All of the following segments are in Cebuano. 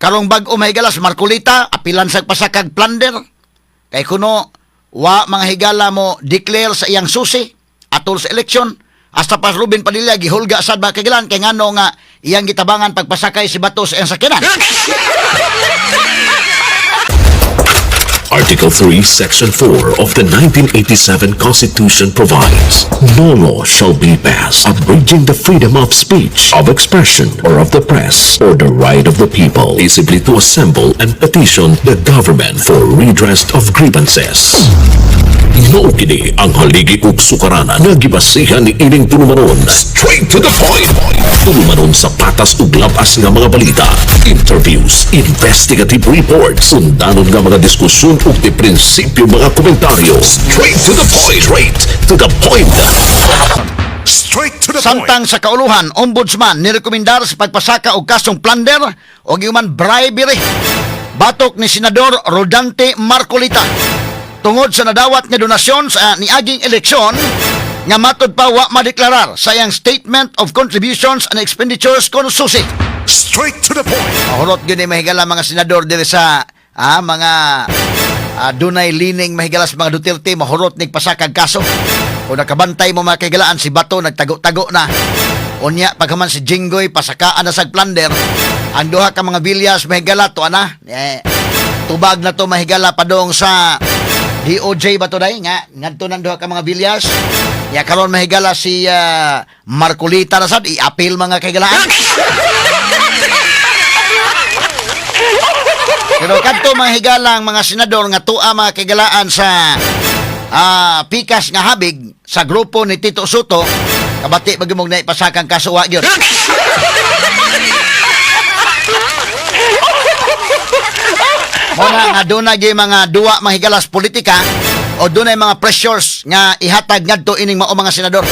Karong bag-o, mahigala, si Marcoleta, apilan sa pasakag plunder. Kay kuno wa mga higala mo declare sa iyang susi atol sa eleksyon. Hasta pa Ruben Padilla gihulga sad ba kagilan kay ngano nga iyang gitabangan pagpasakay si Bato sa iyang sakyanan. Article 3, Section 4 of the 1987 Constitution provides, "No law shall be passed abridging the freedom of speech, of expression, or of the press, or the right of the people peaceably to assemble and petition the government for redress of grievances." Mao kini ang haligi ug sukaranan nga gibasihan ni ining tulumanon. Straight to the point. Tulumanon sa patas ug labas nga mga balita, interviews, investigative reports, undanon nga mga diskusyon ug di prinsipyo mga komentaryo. Straight to the point. Straight to the point. Straight to the point. Samtang sa kauluhan, ombudsman nirekomendar sa pagpasaka og kasong plunder o human bribery batok ni Senador Rodante Marcoleta tungod sa nadawat nga donasyon sa niaging eleksyon nga matod pa wa madeklarar sa iyang Statement of Contributions and Expenditures kon susi. Straight to the point. Mahurot gyud ni, mahigala, mga senador diri sa mga dunay leaning, mahigala, sa mga Duterte, mahurot nig pasakag kaso. Kung nakabantay mo, mga kahigalaan, si Bato nagtago-tago na. Unya pagkaman si Jinggoy pasakaan na sa plunder. Ang duha ka mga Villas, mahigala, to ana. Eh, tubag na to, mahigala, padong sa DOJ ba to day nga ngadto nang duha ka mga Villas. Ya karon, mahigala, si Marcoleta na sad i-appeal, mga kahigalaan. Pero kadto mga higalang mga senador nga tua, mga kahigalaan, sa pikas nga habig sa grupo ni Tito Sotto, kabati ba gyud na ipasakang kaso, wa gyud. Mao na nga doon gyud mga duwa, mga higalas, politika o dunay mga pressures nga ihatag ngadto ining mao mga senador.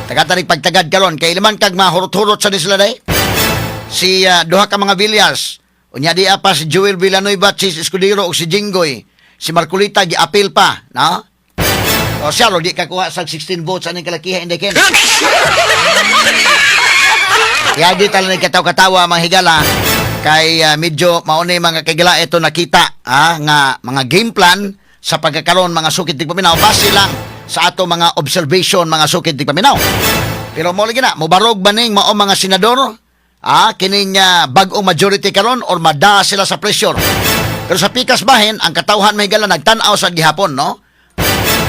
Tagatanig pagtagad karon kay liman kag mahurot-hurot sa ni sila day. Si duha ka mga Villas. Unya di pa si Joel Villanueva, si Escudero ug si Jinggoy. Si Marcoleta gi-appeal pa, no? O siya ro di kakuha sa 16 votes aning kalakiha inday ken. Kaya di talaga nagkataw-katawa, mga higala, kay medyo mauni, mga kagala, ito nakita nga mga game plan sa pagkakaroon, mga sukit tigpaminaw, base lang sa ato mga observation, mga sukit tigpaminaw. Pero mo lagi na, mobarog ba ning mao mga senador kining bag-ong majority karon or mada sila sa pressure? Pero sa pikas bahin, ang katawhan, mahigala, nagtan-aw sa gihapon, no?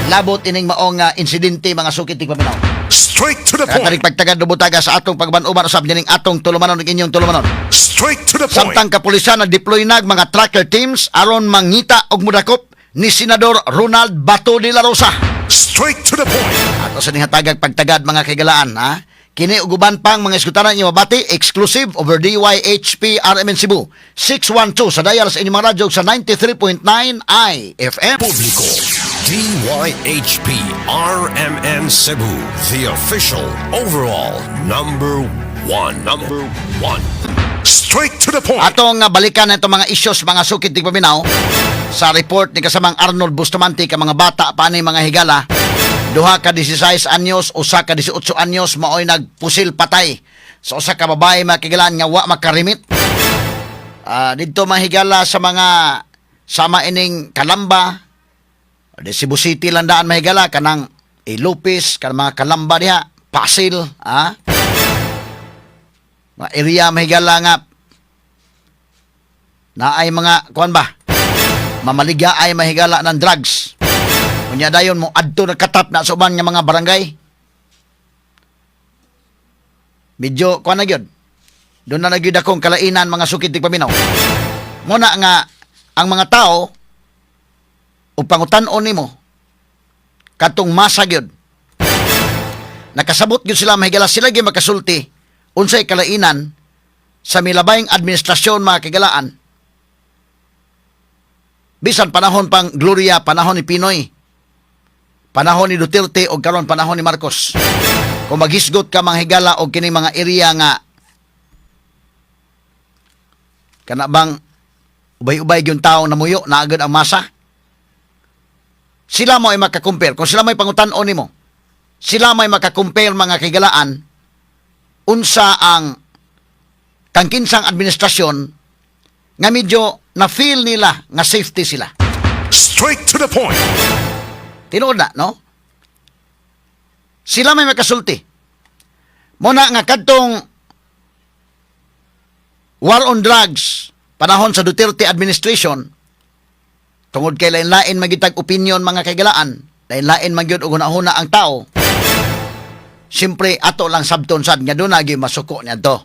Labot ining maong insidente, mga sukit tigpaminaw. Straight to the Kaya point. tarik pagtagad butaga sa atong pagban-uban usab dining atong tulumanon ug inyong tulumanon. Straight to the point. Samtang kapulisan nag-deploy nag mga tracker teams aron mangita og mudakop ni Senador Ronald Bato de la Rosa. Straight to the point. Ato sa hatagag pagtagad, mga kaigalaan, ha. Kini ug uban pang mga iskutaran inyo mabati exclusive over DYHP RMN Cebu 612 sa dial sa inyong mga radyo sa 93.9 IFM. Publiko. DYHP RMN Cebu, the official overall number one. Number one. Straight to the point. Atong balikan na itong mga issues, mga sukit tigpaminaw, sa report ni kasamang Arnold Bustamante ka mga bata pa ni, mga higala, duha ka 16 anyos, usa ka 18 anyos, maoy nagpusil patay sa usa ka babae, mga kahigalaan, nga wa makarimit. Didto, mga higala, sa mga sama ining Kalamba di Cebu City lang daan, mahigala, kanang Ilupis, kanang mga Kalamba diha, Pasil, mga area, mahigala, nga na ay mga kuan ba mamaligya ay mahigala ng drugs. Unya dayon mo adto nagkatap na sa uban nga mga barangay, medyo kuan na gyud doon na nagyud akong kalainan, mga sukit tigpaminaw. Muna nga ang mga tao ug pangutan-on nimo katong masa gyud nakasabot gyud sila, mahigala, sila gyud makasulti unsay kalainan sa milabayng administrasyon, mga kagalaan, bisan panahon pang Gloria, panahon ni PNoy, panahon ni Duterte o karon panahon ni Marcos. Kung maghisgot ka, mga higala, og kining mga area nga kana bang ubay-ubay yung tao namuyo na agad ang masa, sila mo ay makakumpare. Kung sila may pangutan-on nimo, sila may makakumpare, mga kaigalaan, unsa ang kang kinsang administrasyon Nga medyo na-feel nila nga safety sila. Straight to the point. Tinuod na, no? Sila may makasulti. Muna nga kadtong war on drugs panahon sa Duterte administration, tungod kay lain-lain magitag opinion, mga kaigalaan, lain-lain magyud og hunahuna ang tao. Siyempre, ato lang sabton sad nga doon nagi masuko niadto.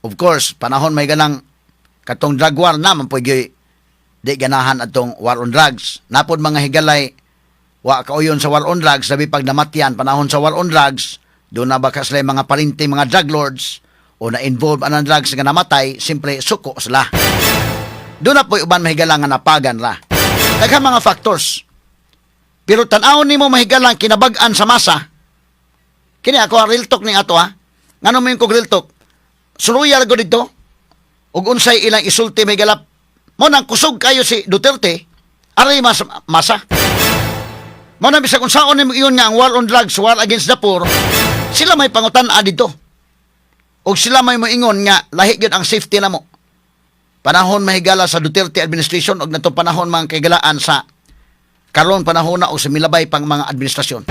Of course, panahon may ganang katong drug war na man po, gyud di ganahan atong war on drugs. Napod mga higalay wa kauyon sa war on drugs, labi pag namatyan panahon sa war on drugs, doon na baka sila yung mga parinti, mga drug lords o na-involve anang drugs nga namatay, siyempre suko sila. Doon na po uban, mahigala, nga napagan ra. Daghan mga factors. Pero tan-awon nimo, mahigalang, kinabag-an sa masa. Kini ako ang real talk ni ato ha. Ngano mo yung kog real talk? Suruya ko dito. Ug unsay ilang isulti may galap. Mo nang kusog kayo si Duterte, aray mas masa. Mo na bisag unsaon nimo iyon nga ang war on drugs, war against the poor, sila may pangutan-a dito. Og sila may moingon nga lahi gyud ang safety namo. Panahon, mahigala, sa Duterte administration og nato panahon, mga kaigalaan, sa karon panahon na o sa milabay pang mga administrasyon.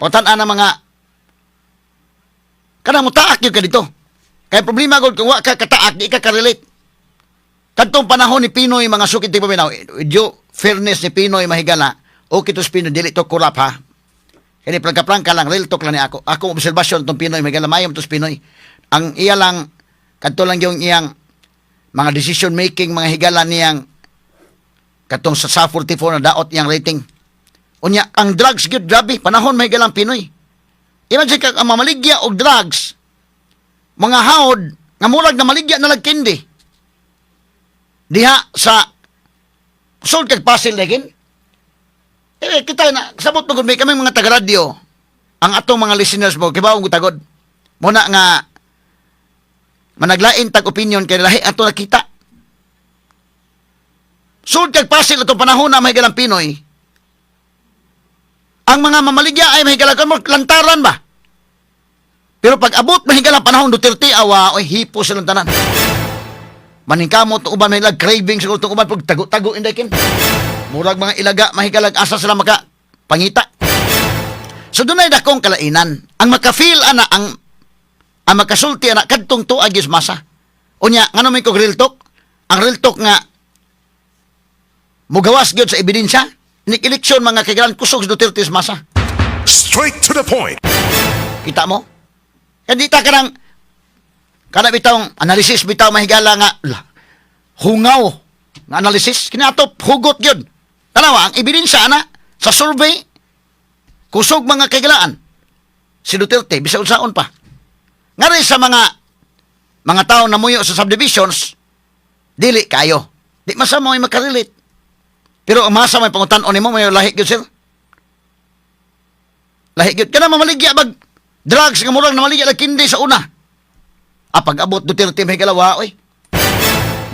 Pangutan-a na mga kanang mutaak gyud ka dito. Kay problema gud kung wa ka kataak, di ka ka-relate. Kadtong panahon ni PNoy, mga sukit di paminaw, with due fairness ni PNoy, mahigala, okay to si PNoy, dili to kurap ha. Kani prangka-prangka lang, real talk lang ni ako. Akong obserbasyon tong PNoy, mahigala, mayom to si PNoy. Ang iya lang, kadto lang yung iyang mga decision making, mga higala, niyang katong sa 44 na daot iyang rating. Unya, ang drugs gyud, grabe, panahon, mahigalang, PNoy. Imagine ka, ang mamaligya og drugs, mga hawd, nga murag na maligya na lag candy. Diha sa sulod kag puzzle lagin. Eh, kita na, sabot mo may kami mga taga-radyo, ang atong mga listeners mo, kibaw ko tagod. Muna nga, managlain tag opinion kay lahi ato nakita. Sulod kag puzzle atong panahon na may galang PNoy. Ang mga mamaligya ay may galang lantaran ba? Pero pag abot, mahigalang, panahon Duterte, awa, oy, hipo silang tanan. Maningkamot uban may lag craving siguro itong uban pag tago-tago inday kin. Murag mga ilaga, mahigalag, asa sila maka pangita. So doon ay dakong kalainan. Ang maka-feel ana, ang makasulti ana kadtong tuag is masa. Unya, ngano may kog real talk? Ang real talk nga mugawas gyud sa ebidensya. Nik eleksyon, mga kaigalan, kusog sa Duterte sa masa. Straight to the point. Kita mo? Kaya di ta kanang kana bitawng analysis bitaw, mahigala, nga lah, hungaw nga analysis kini ato, hugot gyud. Tanawa ang ebidensya ana sa survey, kusog, mga kaigalaan, si Duterte bisag unsaon pa. Ngari sa mga tao na muyo sa subdivisions, dili kayo. Di masama may makarelate. Pero ang masa may pangutan-on nimo, may lahi gyud, sir. Lahi gyud kana mamaligya bag drugs nga murag namaligya lag candy sa una. Ah, pag abot Duterte, may galawa, oy.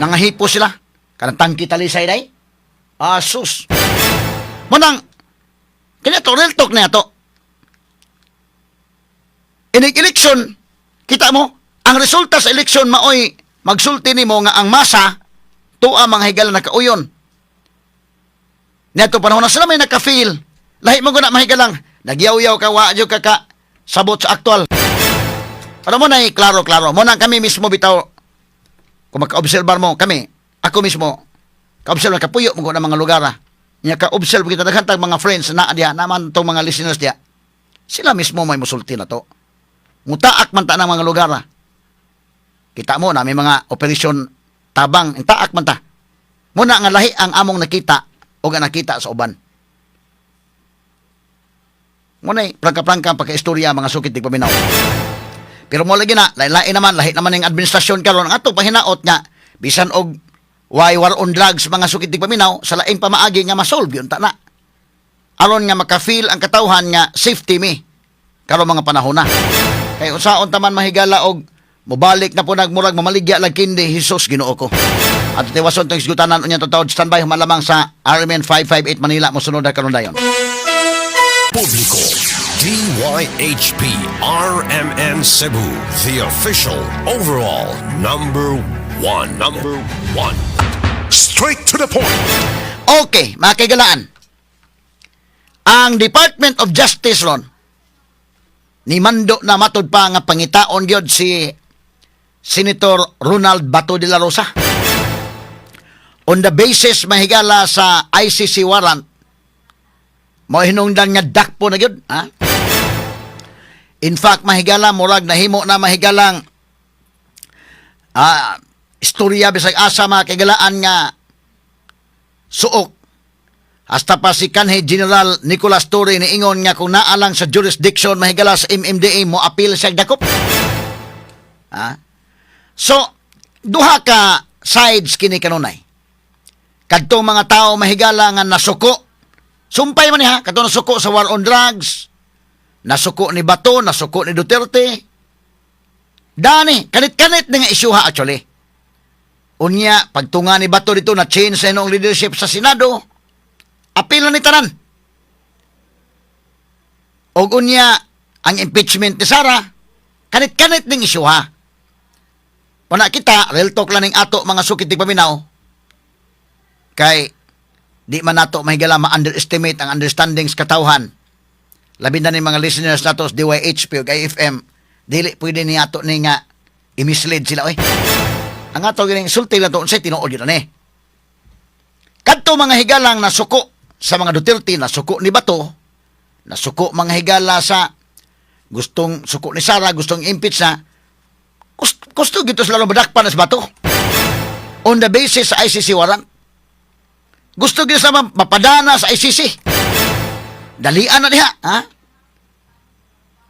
Nangahipo sila. Kanang tangki talisay day. Ah, sus. Munang, kanya to, real talk na to. In election, kita mo, ang resulta sa election maoy magsulti nimo nga ang masa tuwa, mga higala, nakauyon. Neto panahon na sila may naka-feel. Lahi mo guna, mahigalang. Nagyaw-yaw ka, wa ka ka sabot sa aktual. Pero mo na klaro-klaro. Mo na kami mismo bitaw, kung maka-obserbar mo, kami, ako mismo, ka-observe, kapuyo mo na mga lugar. Ah. Nya ka-observe kita, daghan tag mga friends na diya, naman tong mga listeners diya. Sila mismo may musulti na to. Mutaak man ta ng mga lugar. Ah. Kita mo na may mga operasyon tabang, taak man ta. Muna nga lahi ang among nakita o nga nakita sa uban. Muna prangka-prangka ang pagka-istorya, mga sukit tigpaminaw. Pero mo lagi na, lain-lain naman, lahi naman yung administrasyon karon. Ang ato pahinaot nga, bisan og why war on drugs, mga sukit tigpaminaw, sa laing pamaagi nga masolve yun ta na. Aron nga maka-feel ang katawhan nga safety mi karon mga panahon na. Kay unsaon taman, mahigala, og mobalik na po nagmurag mamaligya lag candy, Jesus Ginoo ko. At tiwason tong isgutanan unya totoo, standby humalamang sa RMN 558 Manila, mosunod na karon dayon. Publiko. DYHP RMN Cebu, the official overall number one. Number one. Straight to the point. Okay, mga kaigalaan. Ang Department of Justice ron, ni mando na matud pa nga pangitaon gyud si Senator Ronald Bato de la Rosa. On the basis, mahigala, sa ICC warrant, mo hinungdan nga dakpo na gyud, ha? In fact, mahigala, murag nahimo na mahigalang istorya bisag asa, mga kaigalaan, nga suok. Hasta pa si kanhi General Nicolas Torre niingon nga kung naa lang sa jurisdiction, mahigala, sa MMDA, mo appeal siya dakop. Ha? So, duha ka sides kini kanunay. Kadtong mga tao, mahigala, nga nasuko. Sumpay man niya, kadtong nasuko sa war on drugs, nasuko ni Bato, nasuko ni Duterte. Dani, kanit-kanit na nga isyuha actually. Unya, pagtunga ni Bato dito na change sa inyong leadership sa Senado, apil na ni tanan. Og unya, ang impeachment ni Sara, kanit-kanit ning isyuha. Pana kita, real talk lang ning ato mga sukit ti paminaw. Kay di man nato mahigala ma-underestimate ang understandings katawhan. Labi na ni mga listeners nato sa DYHP ug IFM, dili pwede ni ato ni nga i-mislead sila oy. Ang ato gining sulti lang to unsay tinuod yun ani. Kadto mga higalang nasuko sa mga Duterte, nasuko ni Bato, nasuko mga higala sa gustong suko ni Sara, gustong impeach na, gusto, gusto gito sila madakpan na si Bato. On the basis sa ICC warrant. Gusto gito sila mapadana sa ICC. Dalian na diha, ha?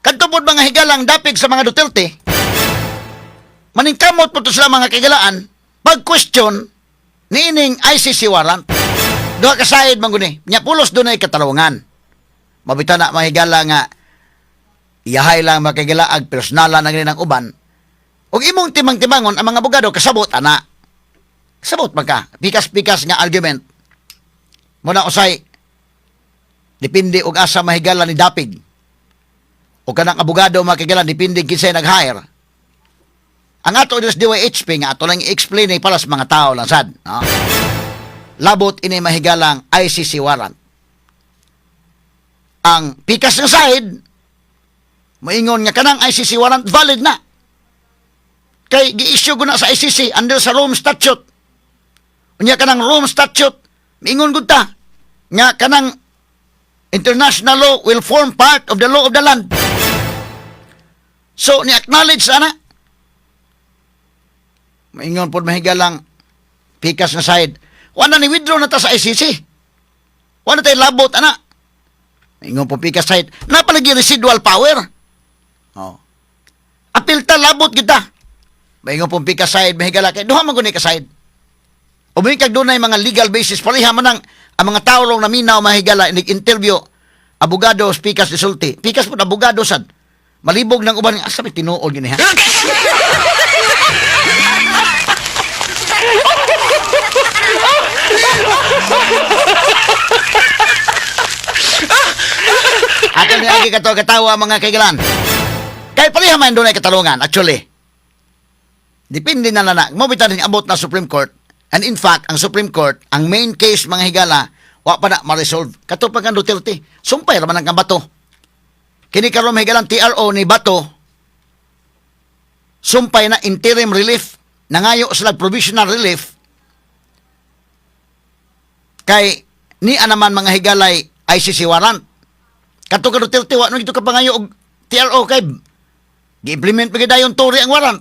Kadto pod mga higalang dapig sa mga Duterte, maningkamot po to sila, mga kahigalaan, pag-question niining ICC warrant. Duha ka side man guni. Nya pulos dunay katalungan. Mabita na, mahigala, nga iyahay lang makigalaag personalan na gani ng uban. Og imong timang-timangon ang mga abogado kasabot ana. Kasabot man ka. Pikas-pikas nga argument. Muna usay depende og asa, mahigala, ni dapig. O kanang abogado, makigala, depende kinsay nag-hire. Ang ato sa DYHP nga ato lang i-explain ay para sa mga tao lang sad. No? Labot ini, mahigalang ICC warrant. Ang pikas nga side, moingon nga kanang ICC warrant valid na. Kay gi-issue ko na sa ICC under sa Rome Statute. Unya kanang Rome Statute, miingon gud ta nga kanang international law will form part of the law of the land. So, ni-acknowledge ana. Maingon po, mahigalang pikas na side. Wala ni withdraw na ta sa ICC. Wala tayo labot, ana. Maingon po pikas side. Napalagi residual power. Oh. Apil ta, labot kita. Maingon po pikas side, mahigala kay duha man guni ka side. O may kag dunay mga legal basis pareha man ang mga tao rong naminaw, mahigala, nig-interview abogado pikas ni sulti. Pikas po abogado sad. Malibog ng uban asa may tinuod gini ha. Ato ni agi kato katawa, mga kaigalan. Kay pareha man dunay katalungan actually. Depende na na. Mo bitan abot na Supreme Court. And in fact, ang Supreme Court, ang main case, mga higala, wa pa na ma-resolve. Kato pa kang Duterte, sumpay ra man ang kang Bato. Kini karon, mga higalang TRO ni Bato, sumpay na interim relief, nangayo sila provisional relief, kay ni naman, mga higalay, ICC warrant. Kato ka Duterte, wa no dito ka pangayo og TRO kay gi-implement pa gyud dayon Torre ang warrant.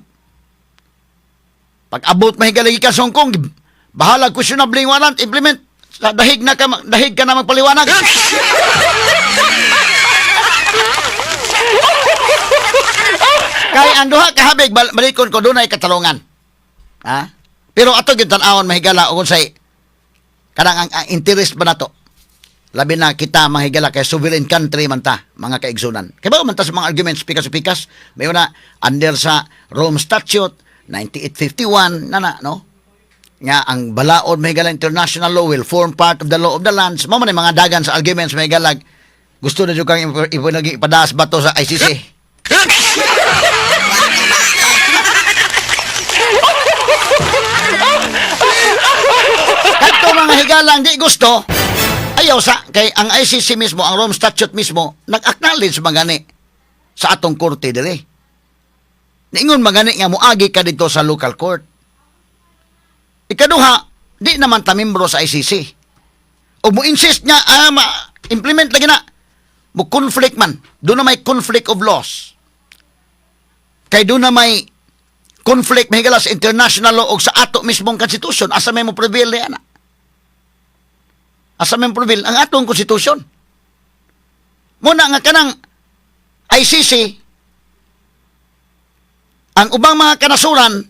Pag abot, mahigalay, gikan sa Hong Kong, bahala questionable yung warrant, implement. Sa dahig na ka, dahig ka na magpaliwanag. Kay ang duha ka habig, balikon ko, dunay katalungan. Ha? Pero ato gyud tan-awon, mahigala, ug unsay kanang ang interest ba nato. Labi na kita, mga higala, kay sovereign country man ta, mga kaigsunan. Kay bago man ta sa mga arguments, pikas-pikas, may una, under sa Rome Statute, 9851, na na, no? Nga, ang balaod, mahigala, international law will form part of the law of the lands. Mao man ang mga dagan sa arguments, mahigala, gusto na dyan kang ipadaas Bato sa ICC. mahigalang di gusto, ayaw sa kay ang ICC mismo, ang Rome Statute mismo, nag-acknowledge magani sa atong korte dire. Niingon magani nga moagi ka dito sa local court. Ikaduha, di naman ta membro sa ICC. O mo insist nga ma-implement lagi na. Mo conflict man. Duna may conflict of laws. Kay duna may conflict, mahigala, sa international law o sa ato mismong constitution. Asa may mo prevail ni ana? Asa may mo prevail? Ang atong constitution. Muna nga kanang ICC, ang ubang mga kanasuran,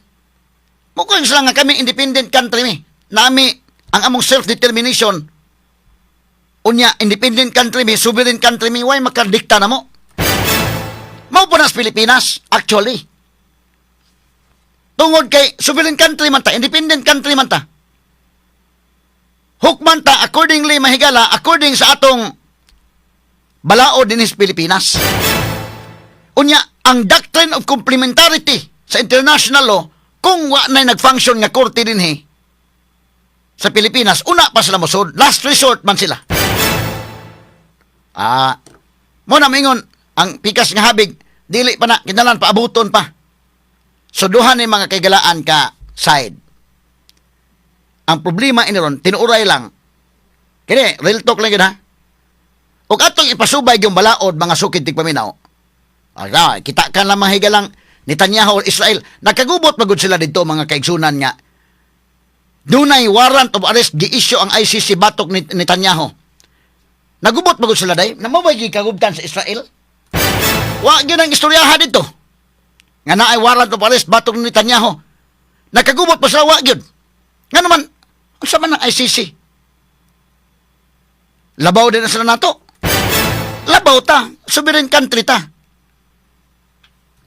mukuha sila nga kami independent country mi. Nami ang among self-determination. Unya, independent country mi, sovereign country mi, way makadikta na mo. Mao po na sa Pilipinas, actually. Tungod kay sovereign country man ta, independent country man ta. Hukman ta accordingly, mahigala, according sa atong balaod dinhi sa Pilipinas. Unya, ang doctrine of complementarity sa international law, kung wa na nag-function nga korte dinhi sa Pilipinas, una pa sila mosud, last resort man sila. Mo na mingon, ang pikas nga habig, dili pa na, kinalan paabuton pa. So duha ni mga kaigalaan ka side. Ang problema ini ron, tinuuray lang. Kini, real talk lang yun ha. Ug atong ipasubay yung balaod, mga sukid tigpaminaw. Aga, kita ka lang mga higalang Netanyahu or Israel. Nakagubot magud sila dito, mga kaigsunan, nga dunay warrant of arrest gi-issue ang ICC batok ni Netanyahu. Nagubot magud sila day. Namabay gikagubtan sa Israel. Wa gyud ang istoryaha dito nga naay warrant of arrest batok ni Netanyahu. Nakagubot pa sila, wa gyud. Nga naman, unsa man ang ICC? Labaw din na sila nato. Labaw ta. Sovereign country ta.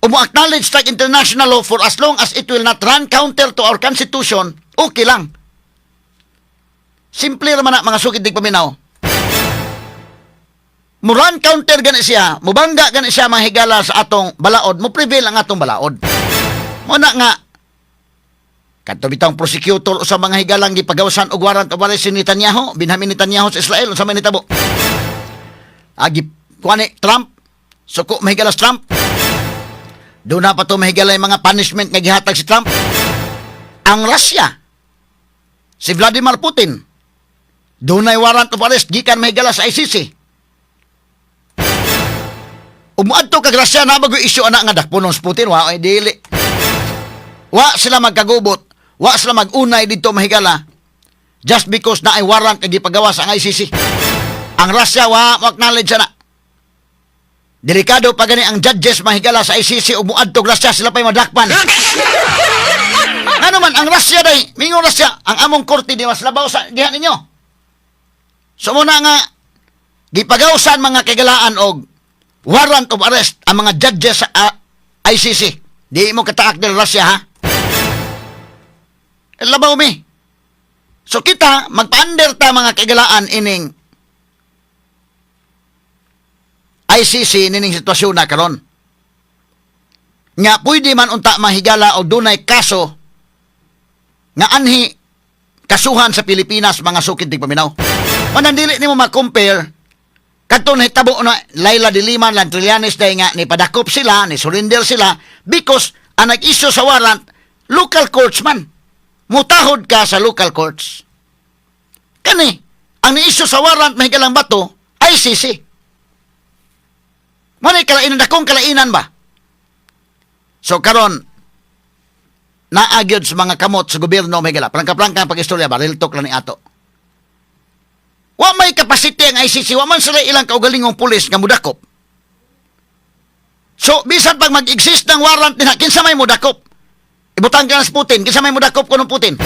Umu-acknowledge like international law for as long as it will not run counter to our constitution, okay lang. Simple raman na, mga sukid paminaw. Mo run counter gani siya, mubangga gani siya, mga higala, sa atong balaod, mo prevail ang atong balaod. Mo na nga kadto bitawng prosecutor sa mga higalang gipagawasan og warrant of arrest si Netanyahu, Benjamin Netanyahu sa Israel, unsa may nitabo? Agi kuani Trump, suko mahigala sa Trump. Doon na pa to, mahigala, yung mga punishment nga gihatag si Trump. Ang Russia, si Vladimir Putin, dunay warrant of arrest gikan, mahigala, sa ICC. Umuadto kag Russia na bago issue ana nga dakponon si Putin, wa ay dili. Wa sila magkagubot, wa sila magunay dito, mahigala. Just because na ay warrant nga gipagawas ang ICC. Ang Russia wa mo acknowledge ana. Delikado pa gani ang judges, mahigala, sa ICC ug muadto Russia, sila pa'y madakpan. Ano man ang Russia day, mingon Russia, ang among korte di mas labaw sa diha ninyo. So muna nga gipagawsan, mga kaigalaan, og warrant of arrest ang mga judges sa ICC. Di mo kataak del Russia ha. Eh, labaw mi. So kita magpa-under ta, mga kaigalaan, ining ICC nining sitwasyon na karon. Nga pwede man unta, mahigala, og dunay kaso nga anhi kasuhan sa Pilipinas, mga sukid tigpaminaw. Manandili nimo ma-compare kadto nahitabo na Leila de Lima lan Trillanes day nga ni padakop sila, ni surrender sila because ang nag-issue sa warrant local courts man. Mutahod ka sa local courts. Kani, ang ni-issue sa warrant, mahigalang Bato, ICC. Mo na kalainan, dakong kalainan ba? So karon naagyod sa mga kamot sa gobyerno, mahigala. Prangka-prangka ang pag-istorya ba, real talk lang ni ato. Wa may capacity ang ICC, wa man sila ilang kaugalingong pulis nga mudakop. So, bisan pag mag-exist ng warrant nila, kinsa may mudakop? Ibutang ka na sa Putin, kinsa may mudakop ko ng Putin?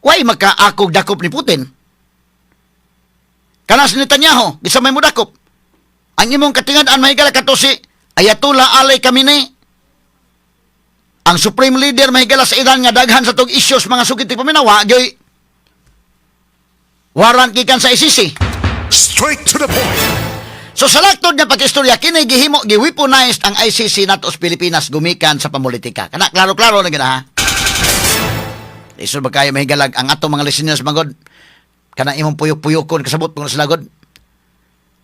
Way magkaakog dakop ni Putin. Kana si Netanyahu, kinsa may mudakop? Ang imong katingad-an, mahigala, kato si Ayatollah Ali Khamenei. Ang supreme leader, mahigala, sa Iran nga daghan sa tog issues, mga sukit paminawa, gyoy warrant gikan sa ICC. Straight to the point. So sa laktod nga pag-istorya, kini gihimo, gi-weaponized ang ICC nato sa Pilipinas gumikan sa pamulitika. Kana klaro-klaro na gina ha. Lisod ba kayo, mahigalag ang atong mga listeners magod kana imong puyok-puyokon, kasabot mo sila god.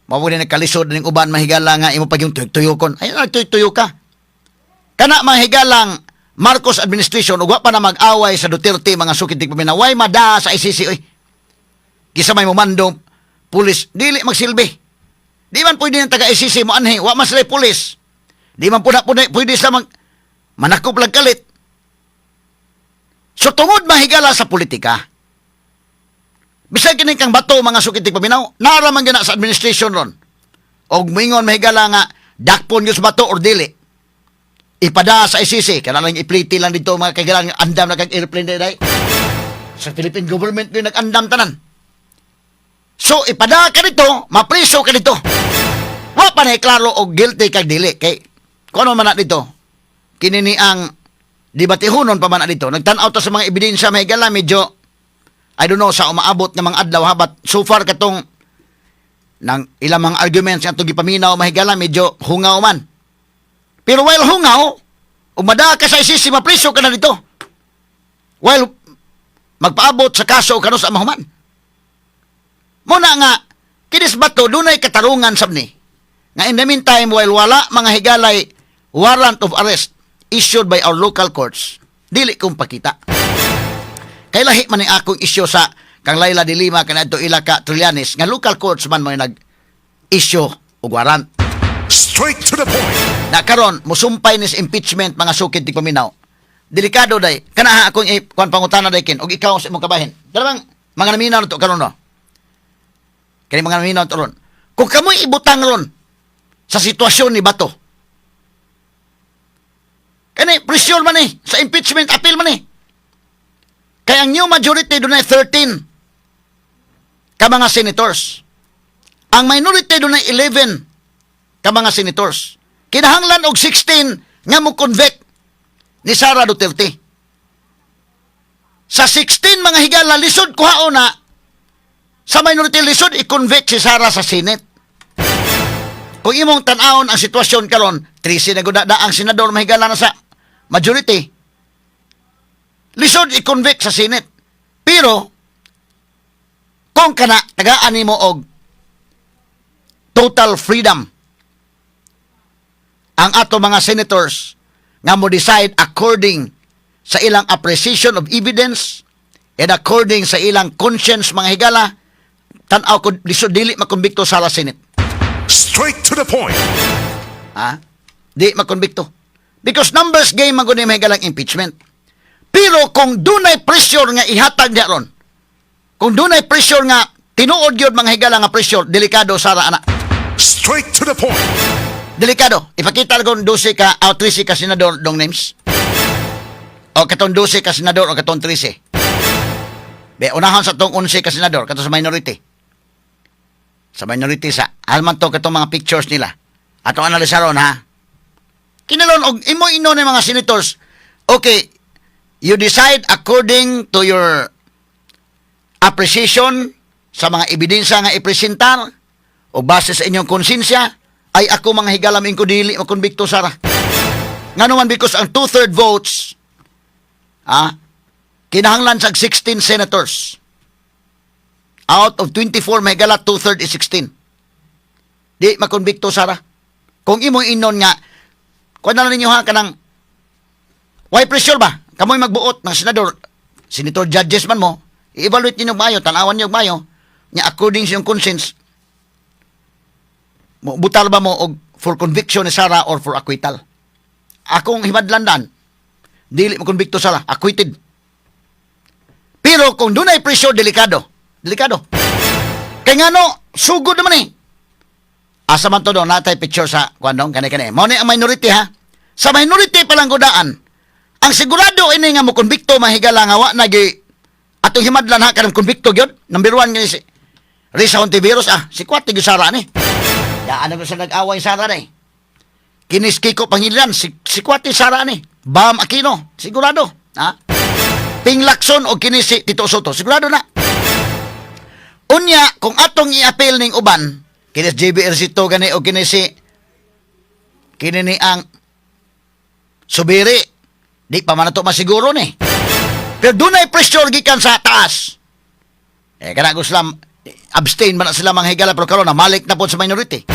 Mao ni nagkalisod ning uban, mahigala, nga imo pag yung tuyok-tuyokon. Ay, nagtuyok-tuyok ka. Kana, mahigalang Marcos administration ug wa pa na mag-away sa Duterte, mga sukid tigpaminaw, way mada sa ICC oy. Kinsa may momando, pulis dili magsilbi. Di man pwede ng taga ICC mo anhi, wa man sila pulis. Di man pud pwede, pwede sila mag manakop lang kalit. So tungod, mahigala, sa politika. Bisag kini kang Bato, mga sukid tigpaminaw, nara man gana sa administration ron. Og moingon, mahigala, nga dakpon gyud sa Bato or dili. Ipada sa ICC, kana lang ipliti lang dito, mga kaigalan, andam na kag airplane day. Sa Philippine government din nag-andam tanan. So ipada ka dito, mapriso ka dito. Wa pa na klaro og guilty kag dili kay kung ano man na dito. Kini ni ang debatihonon pa man na dito. Nagtan-aw ta sa mga ebidensya, mahigala, medyo I don't know sa umaabot nga mga adlaw habat so far katong nang ilang mga arguments nga atong gipaminaw, mahigala, medyo hungaw man. Pero while hungaw, umada ka sa ICC, mapriso ka na dito. While magpaabot sa kaso kano sa mahuman. Muna nga, kinis Bato, dunay katarungan sab ni. Nga in the meantime, while wala mga higalay warrant of arrest issued by our local courts, dili kong pakita. Kay lahi man ni akong isyu sa kang Leila de Lima kanadto ila ka Trillanes nga local courts man mo nag issue og warrant. Straight to the point. Na karon musumpay ni sa impeachment, mga sukid tigpaminaw. Delikado day. Kana ha akong kuan pangutana day kin og ikaw sa imong kabahin. Dalawang mga naminaw na to karon no. Kani mga naminaw to ron. Kung kamoy ibutang ron sa sitwasyon ni Bato. Kani pressure man eh sa impeachment appeal man eh. Kaya ang new majority dunay 13 ka mga senators. Ang minority dunay 11 ka mga senators. Kinahanglan og 16 nga mo convict ni Sara Duterte. Sa 16, mga higala, lisod kuhaon na sa minority, lisod i-convict si Sara sa Senate. Kung imong tan-awon ang sitwasyon karon, 13 na gud na ang senador, mahigala, na sa majority. Lisod i-convict sa Senate. Pero kung kana tagaan nimo og total freedom ang ato mga senators nga mo decide according sa ilang appreciation of evidence and according sa ilang conscience, mga higala, tan-aw ko lisod dili makonbikto sa Senate. Straight to the point. Ha, di makonbikto because numbers game man gud ni, mga higalang impeachment. Pero kung dunay pressure nga ihatag diha ron, kung dunay pressure nga tinuod gyud, mga higala, nga pressure, delikado Sara ana. Straight to the point. Delikado. Ipakita ko 12 ka, o 13 ka senador dong names. O katong 12 ka senador o katong 13. Be, unahan sa tong 11 ka senador, kato sa minority. Sa minority sa, alman to katong mga pictures nila. Ato analisaron ha. Kinalon og imo ino ni mga senators, okay, you decide according to your appreciation sa mga ebidensya nga ipresentar o base sa inyong konsensya, ay ako, mga higala, ko dili makonbikto Sara. Ngano man, because ang two-third votes kinahanglan sa 16 senators. Out of 24, mahigala, two-third is 16. Di makonbikto Sara. Kung imong inon nga kuan na ninyo ha, kanang why pressure ba? Kamoy magbuot ng senador, senator judges man mo, i-evaluate ninyo maayo, tanawan niyo maayo, nya according sa iyong conscience, mo butal ba mo og for conviction ni Sara or for acquittal? Akong himadlandan, dili mo konbikto Sara, acquitted. Pero kung dunay pressure, delikado. Delikado. Kay ngano, sugod naman eh. Asa man to do, natay picture sa kuan dong, kani kani. Mao ni ang minority ha. Sa minority pa lang gudaan, ang sigurado ini nga mo konbikto, mahigala, nga wa nagi atong himadlan ha, kanang konbikto gyud. Number 1 nga si Risa Hontiveros ah, si Kwati gyud Sara ni. Daan na sa nag-away Sara ni. Kinis Kiko Pangilinan, si Kwati Sara ni. Bam Aquino, sigurado. Ha? Ping Lacson o kini si Tito Sotto, sigurado na. Unya, kung atong i-appeal ning uban, kini si JB Ercito gani o kini si kini ni ang Zubiri, di pa man nato masiguro ni. Pero dunay pressure gikan sa taas. Eh, kana gusto sila, abstain man na sila, mga higala, pero karon namalik na po sa minority.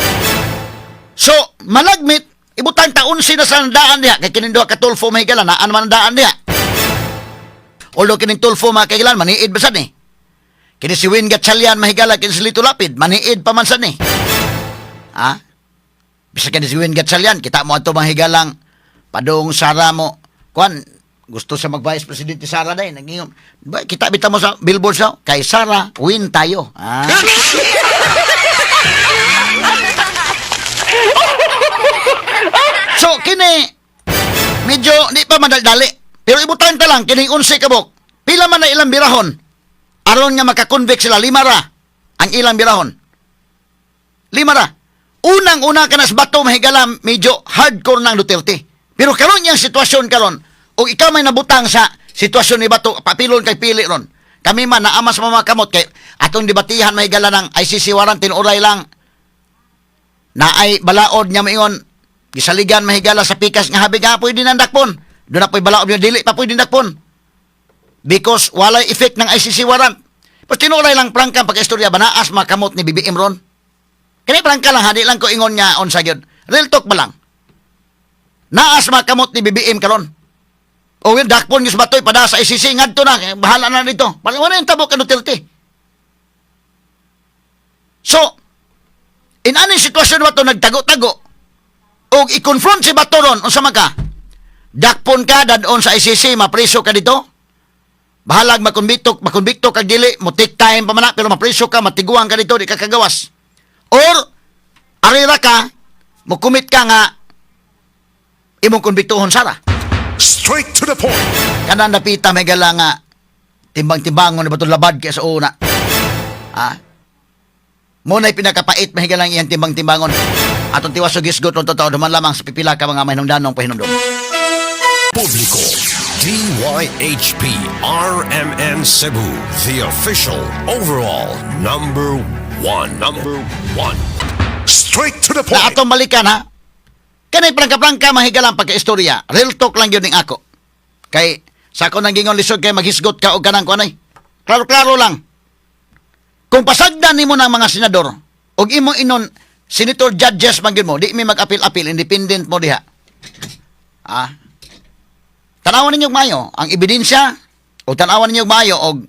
So, malagmit, ibutang ta 11 na sa daan diha, kay kining duha ka Tulfo, mga higala, naan man ang daan diha. Although kining Tulfo, mga kahigalan, maniid ba sad ni? Kini si Win Gatchalian, mahigala, kini si Lito Lapid, maniid pa man sad ni. Ha? Bisa kini si Win Gatchalian, kita mo ato, mga higalang, padung Sara mo, kuan, gusto siya mag-vice president ni Sara dahil. Nag-ingon, ba, kita bita mo sa billboard siya, kay Sara, win tayo. Ah. So, kini, medyo di pa madaldali. Pero ibutan ta lang, kining 11 kabok. Pila man na ilang birahon aron nga makakonvict sila, lima ra ang ilang birahon. Lima ra. Unang-una ka na sa Bato, mahigala, medyo hardcore ng Duterte. Pero karon yung sitwasyon karon, o ikaw may nabutang sa sitwasyon ni Bato, papilon kay pili ron. Kami man, naamas mga kamot, kay atong debatihan, mahigala, ng ICC warrant, tinuray lang, na ay balaod niya maingon, gisaligan, mahigala, sa pikas nga habi nga pwede nang dakpon. Doon na po'y balaod niya, dili pa pwede dakpon. Because walay effect ng ICC warrant. Pero tinuray lang prangka pagka-istorya, banaas makamot ni BBM ron. Kini prangka lang, hadi lang ko ingon nga on sa gyud. Real talk ba lang? Naas makamot ni BBM karon. O yun, dakpon yung batoy, pada sa ICC, ngadto na, eh, bahala na dito. Wala wala yung tabok ka Duterte. So, in anong sitwasyon ba ito nagtago-tago, o i-confront si Bato ron, unsa man ka? Dakpon ka, dadon sa ICC, mapreso ka dito? Bahalag makonbikto, makonbikto kag dili, mo take time pa man na, pero mapreso ka, matiguang ka dito, di ka kagawas. Or, arira ka, mo commit ka nga, imong konbiktuhon Sara. Straight to the point. Kanang napita may gala nga, timbang-timbangon na ba itong labad kaya sa una? Ha? Mo na'y pinakapait mahigala ang iyang timbang-timbangon. Atong tiwas og gisgot kung totoo, duman lamang sa pipila ka mga mahinungdanong pahinumdum. Publiko. DYHP RMN Cebu, the official overall number one. Number one. Straight to the Na point. atong balikan ha. Kanay prangka-prangka mahigala ang pagka-istorya. Real talk lang yun ning ako. Kay sa ako nang gingon lisod kay maghisgot ka og kanang kuanay. Klaro-klaro lang. Kung pasagdan nimo ng mga senador og imo inon senator judges man gyud mo, di mi mag-apil-apil, independent mo diha. Ah. Tanawan ninyo og maayo ang ebidensya o tanawan ninyo og maayo og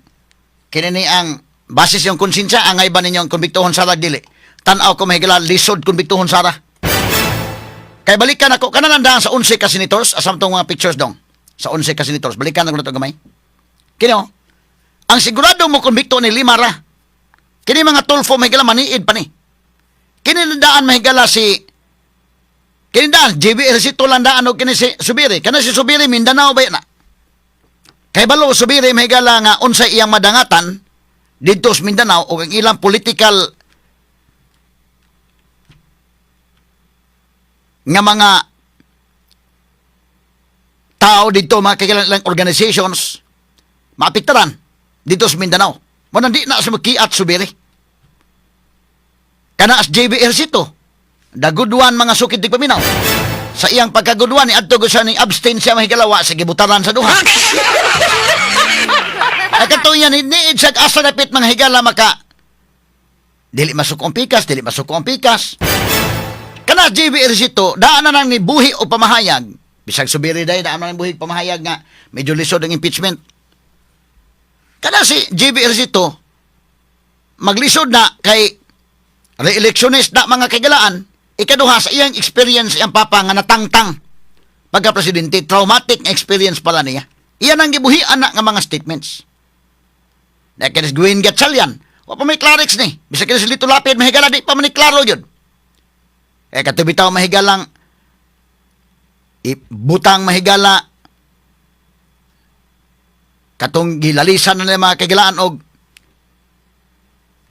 kini ni ang basis yung konsensya angay ba ninyo ang konbiktuhon Sara dili. Tan-aw ko, mahigala, lisod konbiktuhon Sara. Kay balikan ako kanan ang daan sa 11 ka senators, asam tong mga pictures dong. Sa 11 ka senators, balikan ako na to gamay. Kini oh, ang sigurado mo konbikto ni lima ra. Kini mga Tulfo, mahigala, maniid pa ni. Kini daan, mahigala, si kini daan JB Ejercito lang daan og kini si Zubiri. Kana si Zubiri, Mindanao ba na? Kay balo Zubiri, mahigala, nga unsay iyang madangatan didto sa Mindanao o ang ilang political nga mga tao dito, mga kakilang organizations maapektaran dito sa Mindanao. Mo di na sa makiat Zubiri. Kana as JB Ejercito, the good one, mga sukid di paminaw. Sa iyang pagkagudwan ni adto siya ning abstain siya, mahigalawa sa gibutaran sa duha. Ay kato niya ni niid siya asa dapit, mga higala, maka dili masuko ang pikas, dili masuko ang pikas. Kana JB Ejercito, daan na nang ni buhi o pamahayag. Bisag Zubiri day, daan na nang buhi pamahayag nga medyo lisod ang impeachment. Kana si JB Ejercito, maglisod na kay re-electionist na, mga kaigalaan. Ikaduha, sa iyang experience, iyang papa nga natangtang pagka-presidente, traumatic nga experience pala niya. Iyan ang gibuhian na nga mga statements. Na kini si Gwen Gatchalian, wa pa may clarix ni. Bisag kini si Lito Lapid, mahigala, di pa man ni klaro yun. Eh, katubitaw, mahigalang, ibutang, mahigala, katong gilalisan na nila, mga kaigalaan, og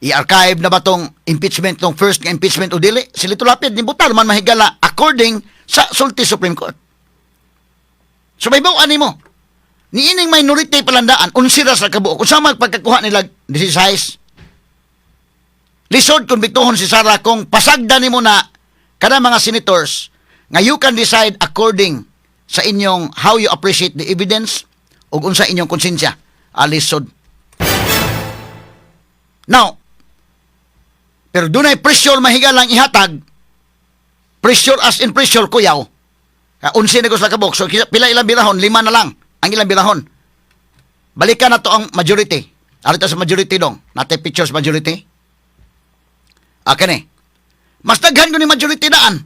i-archive na ba tong impeachment, tong first nga impeachment o dili. Si Lito Lapid nibutar man, mahigala, according sa sulti Supreme Court. So may buwan nimo niining minority palandaan, unsira sa kabuok kung sa magpagkakuha nila 16. Lisod kumbiktuhon si Sara kung pasagdan nimo na kada mga senators nga you can decide according sa inyong how you appreciate the evidence. Ug unsa inyong konsensya? Alisod. Now, pero dunay pressure, mahigalang ihatag, pressure as in pressure, kuyaw. 11 na ko sa kabok. So, pila ilang birahon? Lima na lang ang ilang birahon. Balikan na to ang majority. Arita sa majority dong. Natay pictures majority. Akin eh. Mas daghan ko ni majority daan.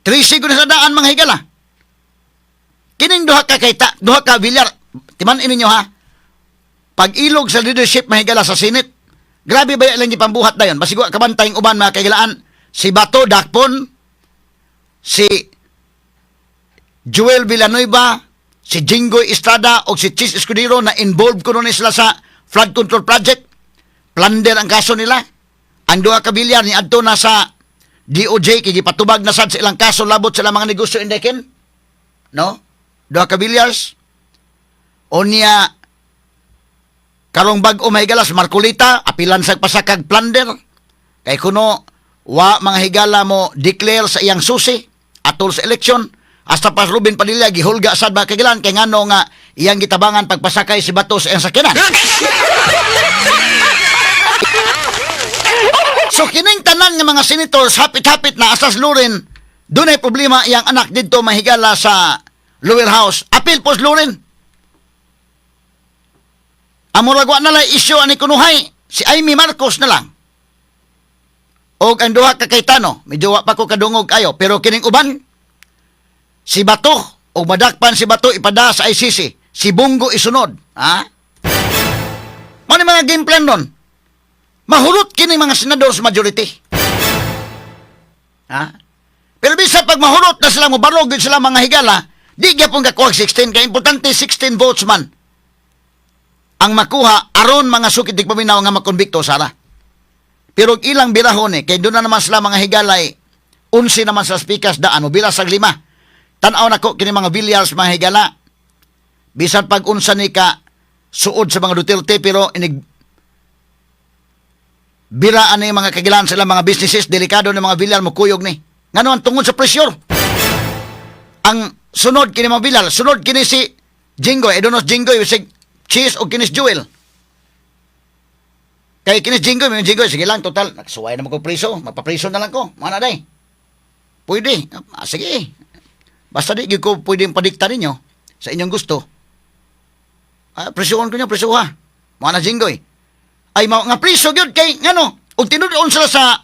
13 ko ni sa daan, mga higala. Kining duha ka kayta, duha ka Villar. Timan ninyo ha. Pag-ilog sa leadership, mahigala, sa Senate. Grabe ba ilang gipambuhat dayon? Basig wa kabantay ang uban, mga kahigalaan. Si Bato dakpon, si Joel Villanueva, si Jinggoy Estrada o si Chiz Escudero na involved kuno ni sila sa flood control project. Plunder ang kaso nila. Ang duha ka Villar ni adto na sa DOJ kay gipatubag na sad sa ilang kaso labot sa ilang mga negosyo indekin. No? Duha ka Villars. Unya karong bag-o, mahigalas, Marcoleta apilan sa pasakag plunder kay kuno wa, mga higala, mo declare sa iyang susi atol sa eleksyon. Hasta pa Ruben Padilla gihulga sad ba kagilan kay ngano nga iyang gitabangan pagpasakay si Bato sa iyang sakyanan. So kining tanan nga mga senators hapit-hapit na asas Loren, dunay problema iyang anak didto, mahigala, sa lower house. Apil pos Loren. Ang murag wa na lang isyu ani kunuhay si Imee Marcos na lang. Og ang duha ka Cayetano, medyo wa pa ko kadungog ayo, pero kining uban, si Bato og madakpan si Bato ipada sa ICC, si Bong Go isunod, ha? Mao ni mga game plan nun. Mahurot kini mga senador sa majority. Ha? Pero bisa pag mahurot na sila, mobarog gyud sila, mga higala, di gyapon kakuha 16 kay importante 16 votes man ang makuha aron, mga sukit paminaw, nga makonbikto sara. Pero og ilang birahon eh, kay doon na naman sila, mga higalay, 11 naman sa speakers daan, mo bila sa lima. Tanaw nako kini mga Villars, mga higala. Bisan pag unsa ni ka suod sa mga Duterte, pero inig biraan ni mga kagilan sila mga businesses, delikado ni mga Villar mo kuyog ni. Ngano ang tungod sa pressure. Ang sunod kini mga Villar, sunod kini si Jinggoy, I don't know si Jinggoy, si Chiz o kini si Joel. Kay kini si Jinggoy, may Jinggoy, sige lang, total, nagsuway naman ko priso, magpapriso na lang ko, mga na day. Pwede, ah, sige. Basta di gyud ko pwedeng padikta ninyo sa inyong gusto. Ah, prisuon ko niyo, prisuha. Mga na Jinggoy. Ay, mao nga priso gyud kay ngano, ug tinud-on sila sa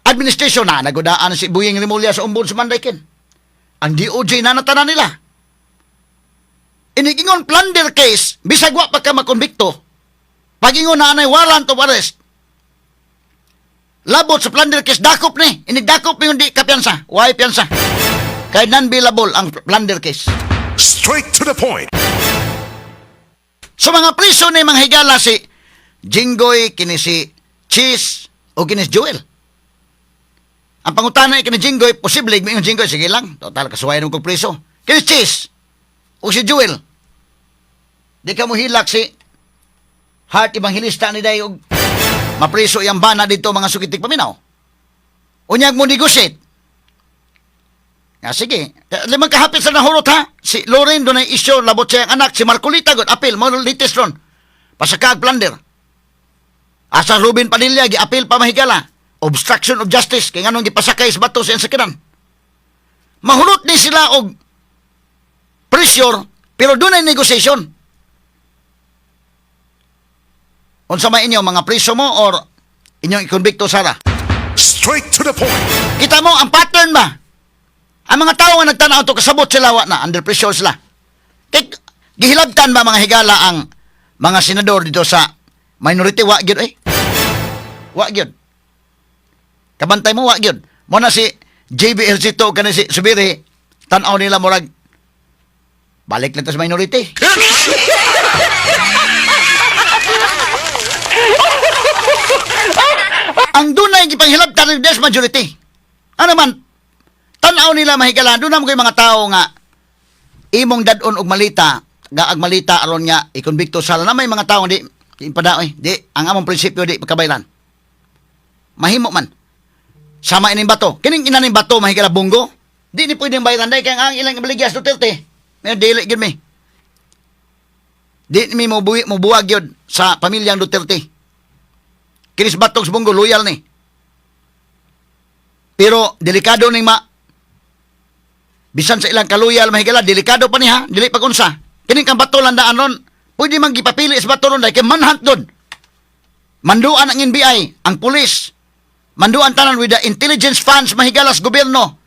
administration na nagudaan si Boying Remulla sa ombudsman ken. Ang DOJ na natanan nila. Inigingon plunder case, bisag wa pa ka makonbikto. Pagingon na anay warrant of arrest. Labot sa plunder case, dakop ni. Inigdakop ni di kapiyansa. Why piyansa? Kay non-bailable ang plunder case. Straight to the point. So mga priso ni mga higala si Jinggoy, kini si Chiz, o kini si Joel. Ang pangutana kini Jinggoy, posible, may Jinggoy, sige lang, total, kasuwayan kong priso. Kini si Chiz, o si Joel, di ka mo hilak si Heart Evangelista ni day og mapriso iyang bana dito, mga sukitik paminaw. Unyag mo negotiate. Nga sige, limang kahapit sa nahurot ha. Si Loren doon ay isyo, labot siya ang anak. Si Marcoleta, god, apil, mo latest ron. Pasakaag plunder. Asa Ruben Padilla, gi-apil pa, mahigala. Obstruction of justice, kay nganong gipasakay sa Bato sa iyang sakyanan. Mahurot ni sila og pressure, pero doon ay negotiation. Unsa may inyo, mga priso mo or inyong ikonbikto sara? Straight to the point. Kita mo, ang pattern ba? Ang mga tao nga nagtanaw to kasabot sila wa na, under pressure sila. Kay, gihilabtan ba, mga higala, ang mga senador dito sa minority? Wa gyud eh. Wa gyud. Kabantay mo, wa gyud. Mo na si JB Ejercito kani si Zubiri, tan-aw nila murag balik na to sa minority. Ang dunay gipanghilabtan ng des majority. Ano man, tan-aw nila, mahigala, doon naman mga tao nga imong dadon og malita, nga ag malita aron nga ikonbikto sala na may mga tao di di pada oy, di ang among prinsipyo di pagkabaylan. Mahimo man. Sama ining Bato. Kining ina ning Bato, mahigala, Bong Go. Di ni pwedeng bayaran dahil kay ang ilang ibaligya sa Duterte. May dili gyud mi. Di mi mo buwi mo buwag yun sa pamilyang Duterte. Kinis Batog Bongo loyal ni. Pero delikado ning ma bisan sa ilang kaluyal mahigala, delikado pa niya, dili pag unsa. Kining kang Bato landaan ron, pwede man gipapili sa Bato ron dahil kay manhunt doon. Manduan ang NBI, ang pulis. Manduan tanan with the intelligence funds mahigalas gobyerno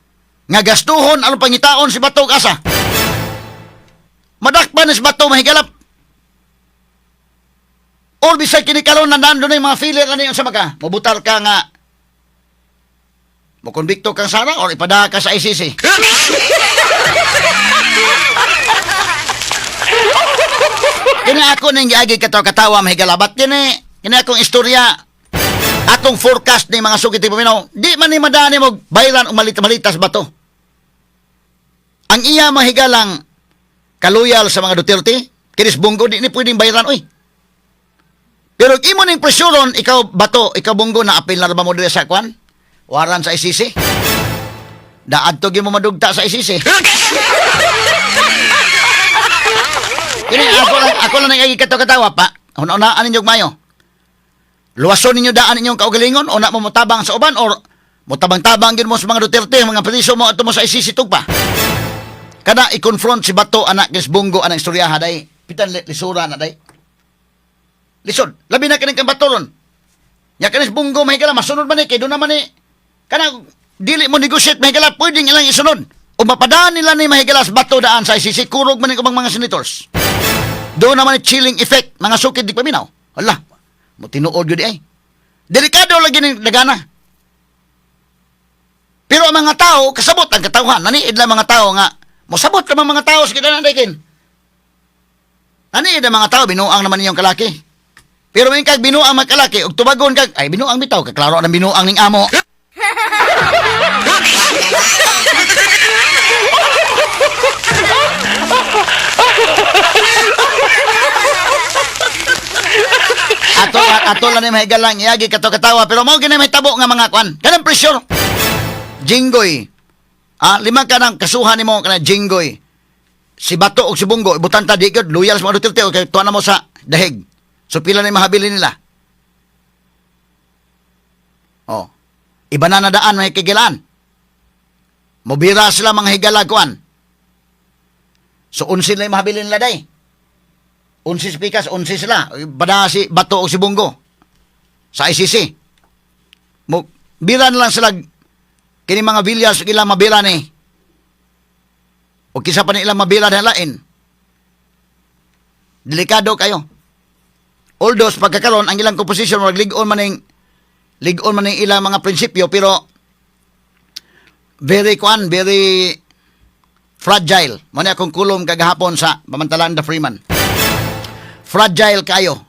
nga gastuhon aron pangitaon si Bato ug asa. Madakpan ni si Bato mahigala. Or bisag kini karon nandaan doon yung mga feeler ano yung sa maka. Mobutar ka nga mokonbikto kang Sara or ipada ka sa ICC. Kini ako ning giagi katawa mahigala bat kini kini akong istorya, atong forecast ni mga sukit paminaw, di man ni madani mo bayran o malit-malitas Bato. Ang iya mahigalang kaluyal sa mga Duterte, kinis Bongo, di ni pwedeng bayran oy. Pero imo ning presyuron, ikaw Bato, ikaw Bongo, na apil na ba mo diri sa kwan? Waran sa ICC. Daadto gyud mo madugta sa ICC. Kini ako lang nang katawa pa. Una-unaan ninyo mayo. Luwason ninyo daan ninyong kaugalingon o na mo motabang sa uban or motabang-tabang gyud mo sa mga Duterte, mga priso mo ato mo sa ICC tugpa. Kada i-confront si Bato anak kis Bongo anang istoryaha day. Pitan lisura na day. Lisod. Labi na kining kang Bato ron. Nya kanis Bongo mahigala masunod man ni kay doon naman ni kana dili mo negotiate mahigala pwedeng ilang isunod. O mapadaan nila ni mahigala sa Bato daan sa ICC, kurog man ni ubang mga senators. Doon naman ni chilling effect mga sukid di paminaw. Hala, mo tinuod yun ay. Delikado lagi ning dagana. Pero ang mga tao, kasabot ang katawhan. Naniid lang mga tao nga, mosabot naman mga tao sa kita na. Naniid ang mga tao, binuang naman ninyong kalaki. Pero may kag binuang magkalaki, ug tubagon kag, ay binuang bitaw, kaklaro ang binuang ning amo. Ato ato lang ni mahigalang iagi kato katawa pero mao gini may tabo nga mga kwan. Kanang pressure. Jinggoy. Ah, lima ka nang kasuhan nimo kana Jinggoy. Si Bato og si Bongo ibutan ta di gyud loyal sa mga Duterte o kay tuwa na mo sa dahig. So pila na yung mahabilin nila. Oh. Iba na nadaan may kigilaan. Mobira sila mga higala kuan. So 11 na yung mahabilin nila day. 11 si Pikas, 11 sila. Bada si Bato o si Bongo sa ICC. Mo bira na lang sila kini mga villas ilang mabira ni. O kisa pa ni ilang mabira na lain. Delikado kayo. Although pagkakaroon ang ilang composition murag lig-on man ning ilang mga prinsipyo pero very kuan, very fragile. Mo ni akong kulom kagahapon sa pamantalan The Freeman. Fragile kayo.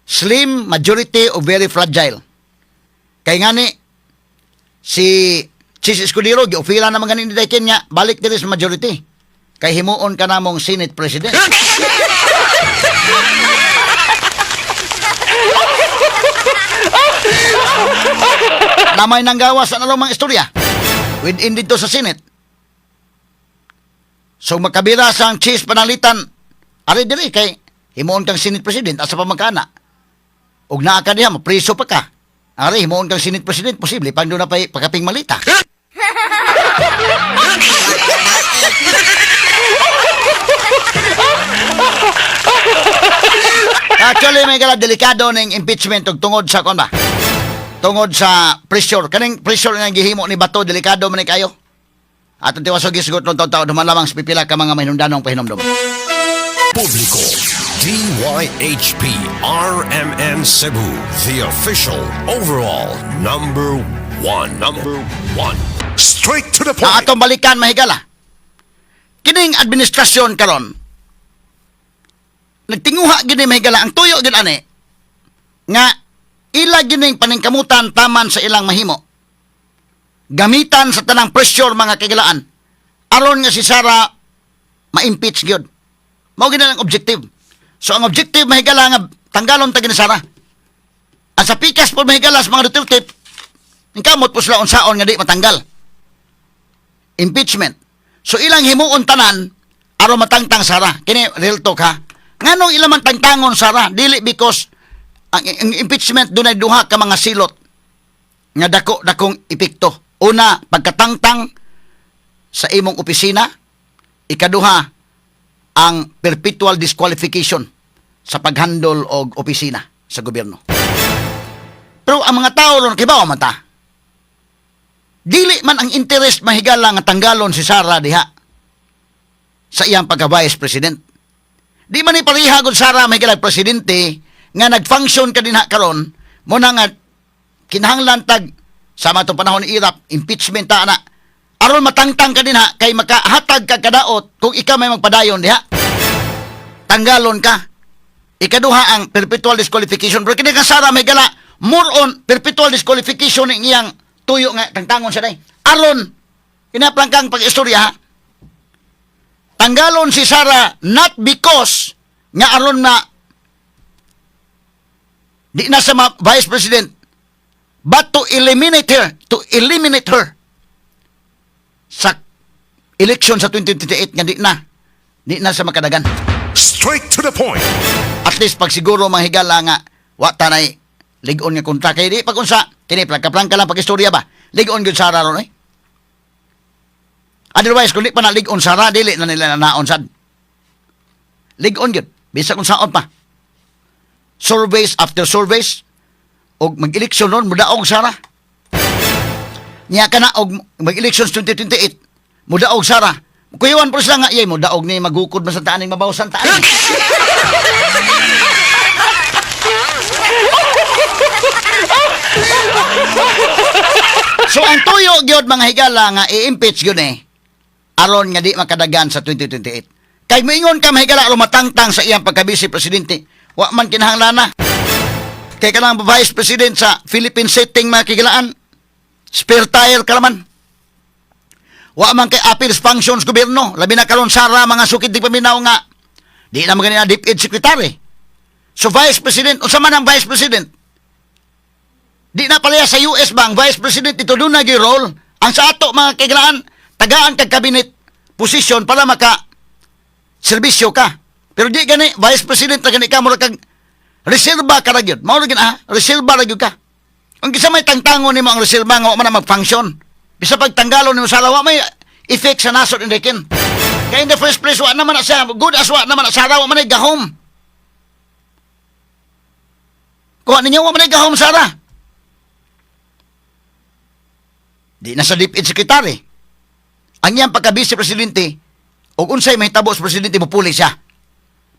Slim majority o very fragile. Kay ngani si Chiz Escudero giofira naman ganin ni Daikin nga balik diri sa majority. Kay himuon ka namong Senate President. Namay nang gawa sa nalumang istorya within dito sa Senate. So makabira sa ang Chiz panalitan ari diri kay himuon kang Senate President asa pa magkana. Og naa ka diha mapriso pa ka. Ari himuon kang Senate President posible pang doon na pa'y pagkaping malita. Actually, may gala delikado ning impeachment og tungod sa kon ba? Tungod sa pressure. Kaning pressure nga gihimo ni Bato, delikado man ni kayo. Atong tiwasog gisgot nung taon-taon, duman lamang sa pipila ka mga mahinungdanong pahinomdom. Publiko, DYHP RMN Cebu, the official overall number one. Number one. Straight to the Na point. atong balikan mahigala. Kining administrasyon karon nagtinguha gini mahigala ang tuyo gid ani nga ila gining paningkamutan taman sa ilang mahimo. Gamitan sa tanang pressure mga kagilaan aron nga si Sara ma-impeach gyud. Mao gid ang objective. So ang objective mahigala nga tanggalon ta gini Sara. Ang sa pikas po mahigala sa mga Duterte, kamot po sila unsaon nga di matanggal. Impeachment. So ilang himuon tanan aron matangtang Sara. Kini real talk ha. Nga Nganong ila man tangtangon Sara? Dili because ang impeachment, dunay duha ka mga silot nga dako dakong epekto. Una, pagkatangtang sa imong opisina. Ikaduha, ang perpetual disqualification sa paghandle og opisina sa gobyerno. Pero ang mga tao ron, kibaw man ta. Dili man ang interest, mahigala, nga tanggalon si Sara diha sa iyang pagka-vice president. Di man ni pareha gud Sara, mahigala, presidente nga nag-function ka dinha karon mo na nga kinahanglan tag sa matong panahon ni Erap, impeachment ta ana aron matangtang ka dinha kay makahatag ka kadaot kung ikaw may magpadayon diha. Tanggalon ka. Ikaduha, ang perpetual disqualification. Pero kini kang Sara, mahigala, more on perpetual disqualification ang iyang tuyo nga tangtangon siya day. Aron kinaplangkang pag-istorya ha. Tanggalon si Sara not because nga aron na di na sa vice president, but to eliminate her, to eliminate her sa election sa 2028 nga di na sa makadagan. Straight to the point. At least pag siguro, mga higala, nga wa tanay lig-on nga kontra kay di pag unsa kini, plangka-plangka lang pag-istorya ba, lig-on gyud Sara ron eh. Otherwise, kung di pa na lig-on Sara, dili na nila naon sad. Lig-on gyud bisag unsaon pa, surveys after surveys, og mag-eleksyon ron, mudaog Sara. Nya kana og mag-election 2028, mudaog Sara. Kuyawan po sila nga, yay, mudaog ni, magukod man sa taaning mabawsan taan. So ang tuyo gyud, mga higala, nga i-impeach gyud eh aron nga di makadagan sa 2028. Kay moingon ka, mahigala, aron matangtang sa iyang pagka-vice presidente, wa man kinahanglan na. Kay kanang vice president sa Philippine setting, mga kigalaan, spare tire ka naman. Wa man kay appeals functions gobyerno, labi na karon Sara, mga sukid di paminaw, nga di na magani na DepEd secretary. So vice president, unsa man ang vice president? Di na pareha sa US ba ang vice president ito doon nagi role. Ang sa ato, mga kaigalaan, tagaan kag cabinet position para maka serbisyo ka. Pero di gani, vice president na gani ka, mura kag reserba ka ra gyud. Mao ra gyud ah, reserba ra gyud ka. Ang kisa may tangtangon nimo ang reserba nga wa man na mag-function. Bisa pagtanggalon nimo sa wa may effect sa nasod in rekin. Kaya in the first place, wa naman na siya, good as wa naman na Sara, wa man ay gahom. Kuha ninyo, wa man ay gahom Sara. Di na sa DepEd secretary. Ang iyang pagka-vice presidente, og unsay mahitabo sa presidente, mupuli siya.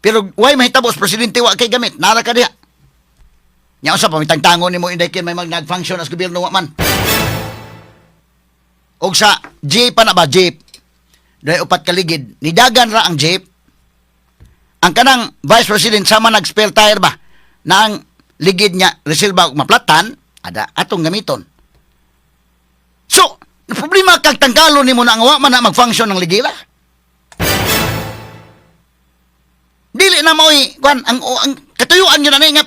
Pero why mahitabo sa presidente, wa kay gamit, nara ka diha. Nya unsa pa may tangtangon nimo, inday may mag nag-function as gobyerno, wa man. Og sa jeep pa na ba, jeep. Dahil upat kaligid, nidagan ra ang jeep. Ang kanang vice president sama nag-spare tire ba na ang ligid niya reserba og maplatan, ada atong gamiton. So, problema kag tanggalon nimo na ang wa man na mag-function ng ligira. Dili na mo'y kuan ang katuyuan yun na nga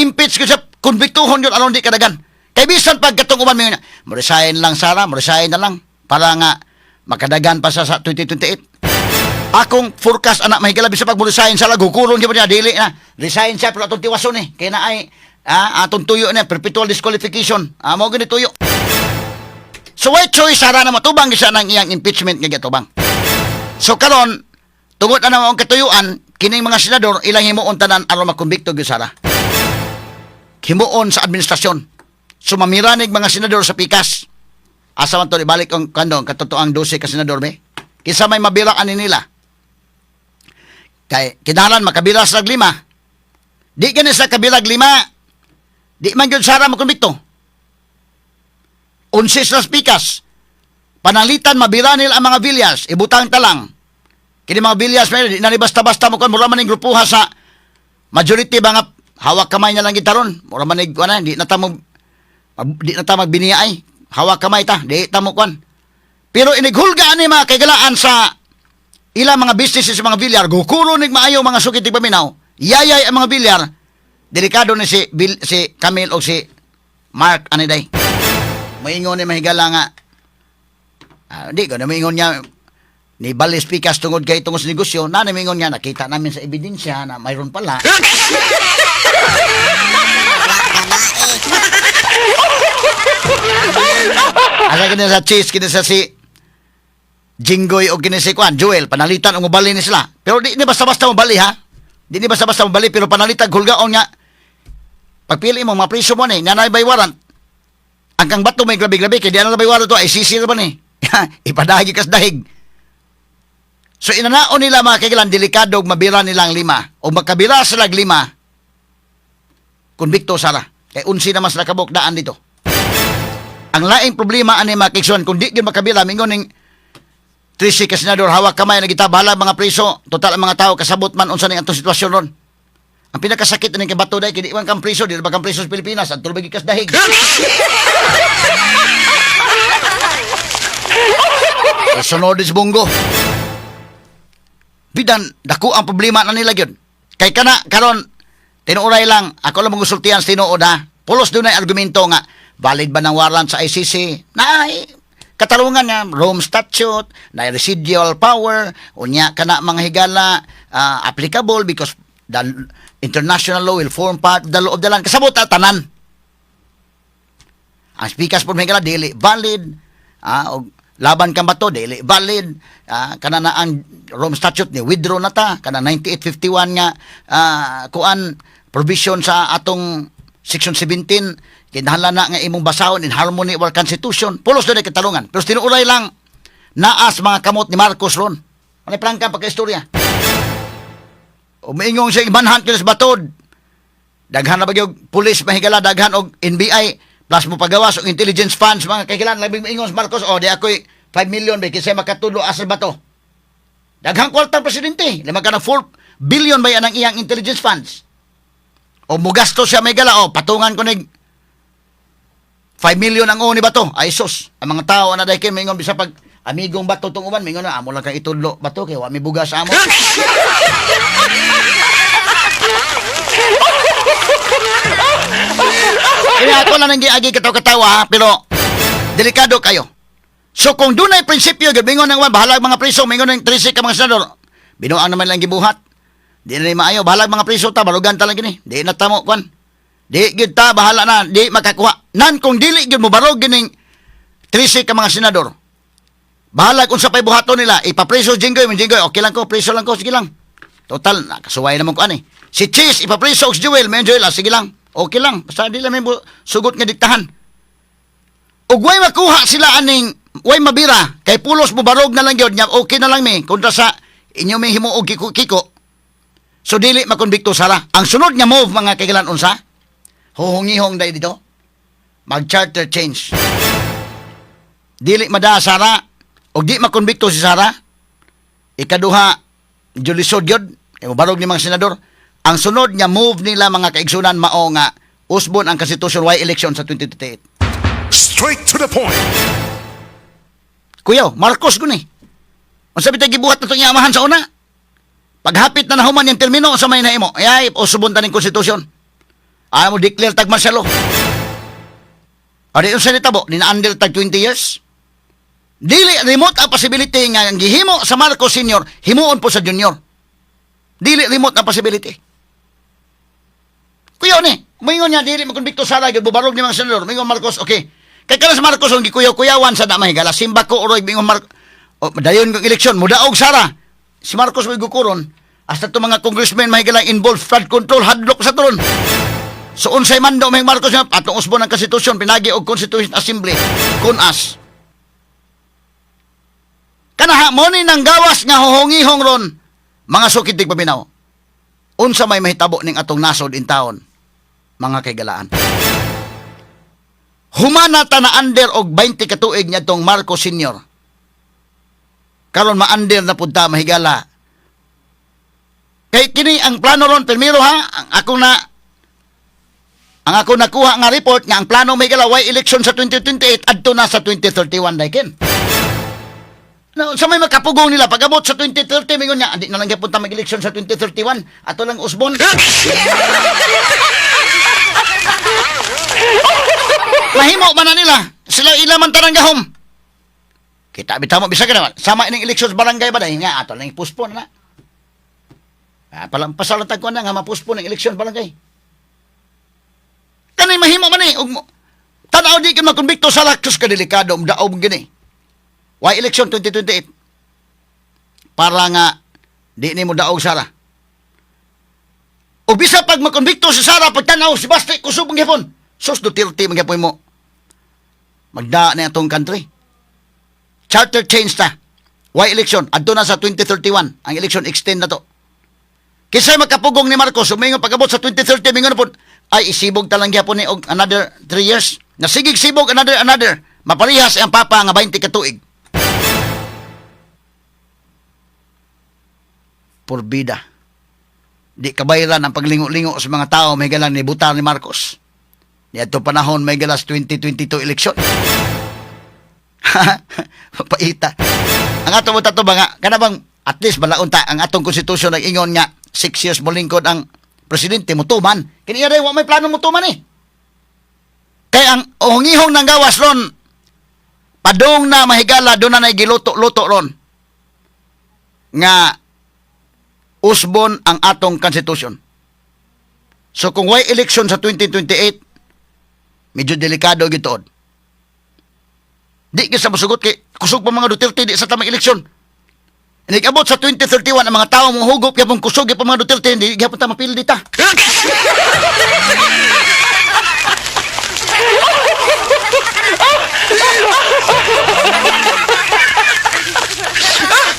impeach ko siya, konbiktuhon yun aron di kadagan. Kay bisan pag katong uban mo mo resign lang Sara, mo resign na lang para nga makadagan pa sa 2028. Akong forecast anak, mahigala, bisa pag mo resign sa gukuron gyud niya, dili na. Resign siya pero atong tiwason eh. Kay na ay atong tuyo na perpetual disqualification. Ah, mao gani tuyo. So why choice Sara na matubang siya ng iyang impeachment nga gitubang. So karon, tungod na naman ang katuyuan, kining mga senador ilang himuon tanan aron makumbikto gyud Sara. Himuon sa administrasyon. So mamiranig mga senador sa pikas. Asa man to ibalik ang kando katotoang 12 ka senador be? Kinsa may mabira ani nila? Kay kinahanglan makabira sa lima. Di gani sa kabirag lima. Di man gyud Sara makumbikto. 11 sa pikas. Pananglitan mabira nila ang mga Villars, ibutang talang. Kini mga Villars may di na ni basta-basta mo kon mura man ning grupuha sa majority ba nga hawak kamay na lang gitaron. Mura man ning kuan, di na ta magbiniya ay. Hawak kamay ta, di ta mo kuan. Pero inighulga ani, mga kaigalaan, sa ilang mga businesses sa mga Villar, gukuro nig maayo mga sukit ti paminaw. Yayay ang mga Villar, delikado ni si Bill, si Camille o si Mark ani day. Maingon ni mahigala nga di ko na maingon niya. Ni Balis Picas tungod kay tungod sa negosyo, na namingon nga nakita namin sa ebidensya na mayroon pala. Asa kini sa Cheese, kini sa si Jinggoy o kini si Kwan, Joel, panalitan ang mobali ni sila. Pero di ni basta-basta mobali ha. Di ni basta-basta mobali pero panalitan hulgaon nga. Pagpili mo mga priso mo ni, nanay bay warrant. Ang kang bato may grabe-grabe kay di na bay warrant to ay sisi ra ba ni. Ipadahig kas dahig. So inanaon nila mga kailan delikado og mabira nilang lima o makabira sila lima konbikto sara. Kay 11 naman sila kabuk daan dito. Ang laing problema ani mga kaiksuon kung di gyud makabira mingon ning 13 ka senador hawak kamay na kita bahala mga priso total ang mga tao kasabot man unsa ning atong sitwasyon ron. Ang pinakasakit ning kay Bato dai kay di man kang priso, di ba kang priso sa Pilipinas, adto ba gikas dahig. Eh, sunod is Bunggo. Bidan dako ang problema na nila gyud. Kay kana karon tinuoray lang ako lang mangusultihan sa tinuod ha. Pulos dunay argumento nga valid ba ng warrant sa ICC? Naay katarungan nga Rome Statute, na residual power, unya kana mga higala applicable because the international law will form part of the law of the land. Kasabot ta tanan. Ang speakers po mga higala dili valid, og laban kang bato dili valid, kana na ang Rome Statute ni withdraw na ta kana 9851 nga kuan provision sa atong section 17 kinahanglan na nga imong basahon in harmony with our constitution. Pulos doon ay katalungan pero tinuuray lang naas mga kamot ni Marcos ron. Ano prangka pagka-istorya. Umiingong siya manhunt kini sa batod. Daghan na ba gyud pulis mahigala, daghan og NBI plus mo pagawas og intelligence funds mga kahigalan labing moingon si Marcos, oh di ako'y 5 million ba kinsa makatulo asa bato. Daghang kwarta ang presidente, lima ka na 4 billion ba yan ang iyang intelligence funds. O mugasto siya may gala, o patungan ko nig 5 million ang ni bato. Ay sus, ang mga tao na dahil mingon bisa pag amigong bato tong uban, mingon na amo lang kang itudlo bato kay wa mi bugas amo. Kaya ako lang ang giagi katawa-katawa ha, pero delikado kayo. So kung dunay prinsipyo, gyud mingon ng bahala ang mga priso, mingon ng 13 ka mga senador. Binuang naman lang gibuhat. Di na ni maayo, bahala ang mga priso ta, barugan ta lang gini. Di na tamo kwan. Di gyud ta bahala na, di makakuha. Nan kung dili gyud mo barog gining 13 ka mga senador. Bahala kung sa pay buhaton nila, ipapreso Jinggoy, min Jinggoy, okay lang ko, preso lang ko, sige lang. Total, nakasuway naman ko ani. Si Cheese, ipapreso og si Jewel, min Jewel, sige lang. Okay lang, basta di lang may sugot nga diktahan. Ug way makuha sila aning way mabira kay pulos mo barog na lang gyud nya okay na lang mi kontra sa inyo may himuog kiko kiko. So dili makonbikto sara. Ang sunod nga move mga kailan unsa? Huhungihong dai dito. Mag charter change. Dili mada sara og di makonbikto si Sara. Ikaduha, julisod gyud kay mobarog ni mga senador. Ang sunod nga move nila mga kaigsunan mao nga usbon ang constitution way election sa 2028. Straight to the point. Kuya, Marcos guni. Unsa bitay gibuhat na itong iyamahan sa una? Paghapit na nahuman yung termino sa may naimo, ay, usubon ta ning konstitusyon. Ayaw mo declare tag martial law. O di unsa nitabo, ni na-under tag 20 years. Dili remote ang possibility nga ang gihimo sa Marcos Senior, himuon po sa Junior. Dili remote ang possibility. Kuya ni, moingon niya dili makonbikto sala gyud bubarog ni mga senador. Moingon Marcos, okay. Kay kana sa Marcos ang gikuyaw-kuyawan sa damay gala simba ko oroy moingon Marcos. O, dayon kong eleksyon, mudaog sara. Si Marcos mo'y gukuron. Hasta to mga congressmen mahigala involved flood control hadlok sa turon. So unsay mando may Marcos nga atong usbon ang konstitusyon pinagi og Constitution Assembly kun as. Kanaha mo ni nang gawas nga huhungihong ron mga sukid paminaw. Unsa may mahitabo ning atong nasod in taon mga kaigalaan. Humana ta na under og 20 ka tuig niadtong Marcos Senior. Karon ma-under na pud ta mahigala. Kay kini ang plano ron pirmiro ha, ang ako nakuha nga report nga ang plano mahigala way election sa 2028 adto na sa 2031 dayken. No, sa may makapugong nila pag-abot sa 2030 mingon niya andi na lang gyapon ta mag-election sa 2031 ato lang usbon. Mahimo man na nila. Sila ila man tanang gahom. Kita bitaw mo bisag naman. Sama ining eleksyon sa barangay ba dahil nga ato lang i-postpone na. Ah, palampasan lang ko na nga ma-postpone ang eleksyon sa barangay. Kanay mahimo man eh. Ug tanaw di ka makonbikto sa laktos ka delikado daog gini. Why election 2028? Para nga di nimo daog Sara. O bisa pag makonbikto si Sara pagtanaw si Baste kusog man gyapon. Sus, Duterte man gyapon mo. Magda na atong country. Charter change ta. Why election? Adto na sa 2031. Ang election extend na to. Kisay makapugong ni Marcos, umingon pag-abot sa 2030, mingon na po, ay isibog talang gyapon ni og another 3 years. Nasigig sibog another another. Maparihas ang papa nga 20 ka tuig. Porbida. Di kabayran ang paglingo-lingo sa mga tao may galang ni butar ni Marcos. Niadto panahon may galas 2022 election. Paita. Ang ato mo tato ba nga, kana bang at least balaon ta ang atong konstitusyon nag-ingon nga 6 years mo lingkod ang presidente mo tuman. Kini ray wa may plano mo tuman eh. Kay ang uhungihong nang gawas ron, padung na mahigala doon na giluto-luto ron nga usbon ang atong konstitusyon. So kung way election sa 2028, medyo delikado gituod. Di gyud sa masugot kay kusog pa mga Duterte, di sa tamang eleksyon. Inig-abot sa 2031 ang mga tao mo hugot gyapon kusog gyapon mga Duterte, hindi gyapon ta mapili ta.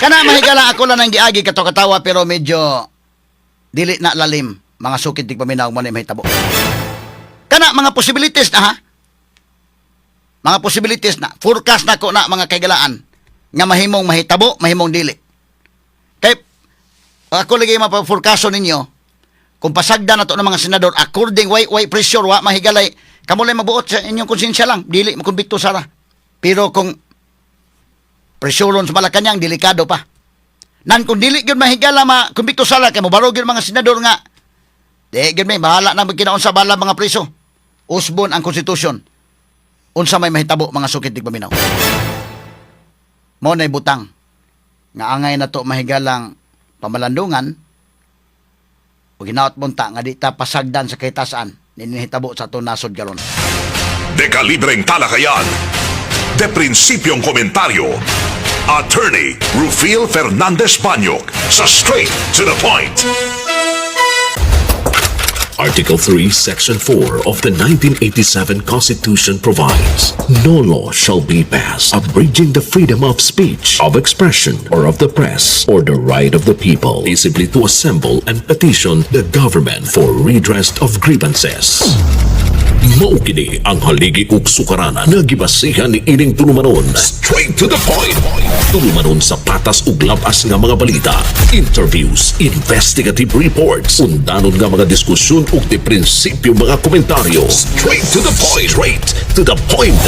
Kana mahigala ako lang ang giagi kato katawa pero medyo dili na lalim mga sukid tig paminaw mo ni mahitabo. Kana mga possibilities na ha. Mga possibilities na forecast na ko na, mga kaigalaan, nga mahimong mahitabo, mahimong dili. Kay ako lagi mapa-forecasto ninyo kung pasagda na to ng mga senador according way way pressure, wa mahigalay, kamo lang mabuot sa inyong konsensya lang, dili makumbikto Sara. Pero kung pressuron sa Malacanang, delikado pa. Nan kung dili gyud mahigala ma kumbikto Sara kay mobarog gyud mga senador nga di gyud may bahala na magkinaon sa bala mga preso. Usbon ang konstitusyon. Unsa may mahitabo, mga sukit tig paminaw? Mo nay butang nga angay na to mahigalang pamalandungan o ginaot bunta nga di ta pasagdan sa kahitasan ninihitabo sa atong nasod karon. De kalibreng talakayan. De prinsipyong komentaryo. Attorney Rufil Fernandez Banyok sa Straight to the Point. Article 3, Section 4 of the 1987 Constitution provides, "No law shall be passed abridging the freedom of speech, of expression, or of the press, or the right of the people peaceably to assemble and petition the government for redress of grievances." Mao kini ang haligi ug sukaranan nga gibasihan ni ining tulumanon. Straight to the Point. Tulumanon sa patas ug labas nga mga balita, interviews, investigative reports, undanon nga mga diskusyon ug de prinsipyo mga komentaryo. Straight to the Point. Straight to the Point.